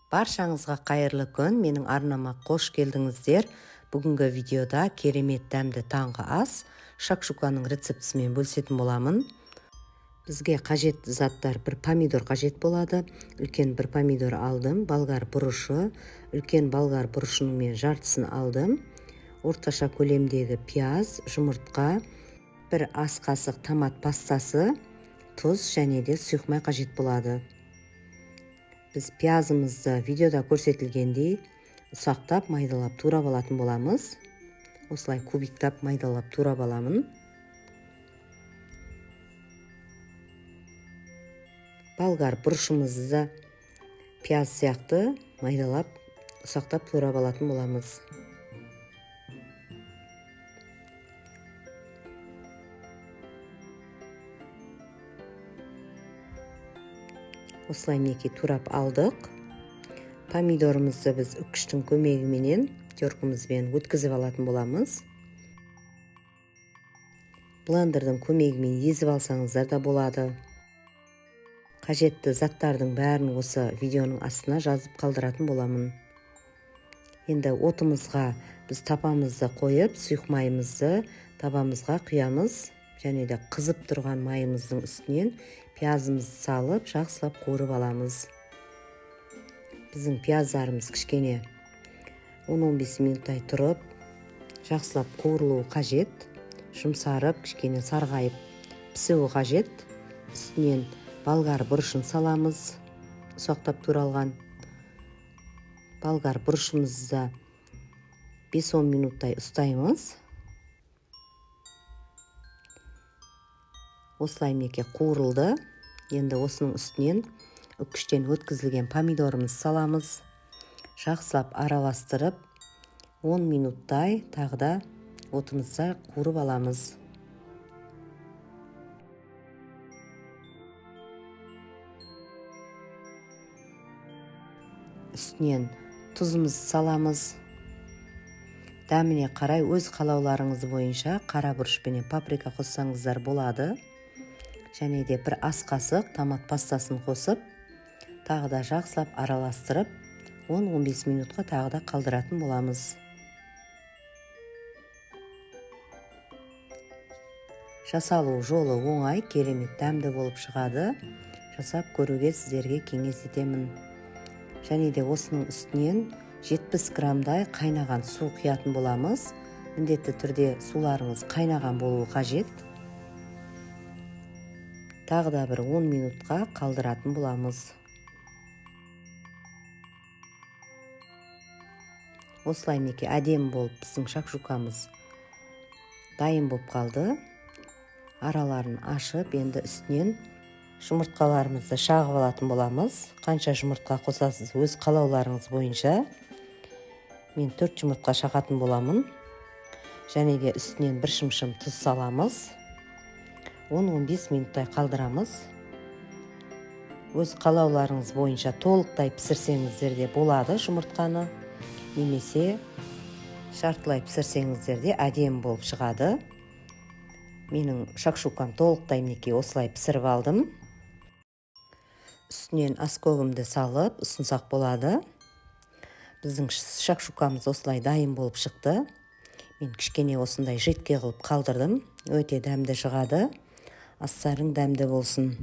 Баршаңызға қайырлы күн, менің арнама қош келдіңіздер. Бүгінгі видеода керемет дәмді таңғы ас шакшуканың рецептісімен бөлісетін боламын. Бізге қажетті заттар: бір помидор қажет болады. Үлкен бір помидор алдым, болгар бұрышы, үлкен болгар бұрышының мен жартысын алдым. Орташа көлемдегі пияз, жұмыртқа, бір ас қасық томат пастасы, тұз және де сұйық май қажет болады. Біз пиязымызды видеода көрсетілгендей ұсақтап майдалап турап алатын боламыз. Осылай кубиктап майдалап турап аламын. Болгар бұрышымызды да пияз сияқты майдалап ұсақтап турап алатын боламыз. Осылай мінекей турап алдық. Помидорымызды біз үккіштің көмегіменен, теркімізбен өткізіп алатын боламыз. Блендердің көмегімен езіп алсаңыздар да болады. Қажетті заттардың бәрін осы видеоның астына жазып қалдыратын боламын. Енді отымызға біз табамызды қойып, сұйық майымызды табамызға құямыз. Және де қызып тұрған майымыздың үстінен пиязымызды салып, жақсылап қуырып аламыз. Біздің пияздарымыз кішкене 10-15 минуттай тұрып, жақсылап қуырылуы қажет. Жұмсарып, кішкене сарғайып пісуі қажет. Үстінен болгар бұрышын саламыз, ұсақтап туралған. Болгар бұрышымызды 5-10 минуттай ұстаймыз. Осылай мінекей қуырылды. Енді осының үстінен үккіштен өткізілген помидорымызды саламыз. Жақсылап араластырып 10 минуттай тағы да отымызда қуырып аламыз. Үстінен тұзымызды саламыз. Дәміне қарай өз қалауларыңыз бойынша қара бұрыш пенен паприка қоссаңыздар болады. Және де бір ас қасық томат пастасын қосып, тағы да жақсылап араластырып, 10-15 минутқа тағы да қалдыратын боламыз. Жасалу жолы оңай, керемет дәмді болып шығады. Жасап көруге сіздерге кеңес етемін. Және де осының үстінен 70 граммдай қайнаған су құятын боламыз. Міндетті түрде суларыңыз қайнаған болуы қажет. Тағы да бір 10 минутқа қалдыратын боламыз. Осылай мінекей әдемі болып біздің шакшукамыз дайын болып қалды. Араларын ашып, енді үстінен жұмыртқаларымызды шағып алатын боламыз. Қанша жұмыртқа қосасыз өз қалауларыңыз бойынша. Мен 4 жұмыртқа шағатын боламын. Және де үстінен бір шымшым тұз саламыз. 10-15 минуттай қалдырамыз. Өз қалауларыңыз бойынша толықтай пісірсеңіздер де болады жұмыртқаны, немесе жартылай пісірсеңіздер де әдемі болып шығады. Менің шакшукам толықтай мінекей осылай пісіріп алдым. Үстінен аскөгімді салып ұсынсақ болады. Біздің шакшукамыз осылай дайын болып шықты. Мен кішкене осындай жидкий қылып қалдырдым. Өте дәмді шығады. Астарың дәмді болсын.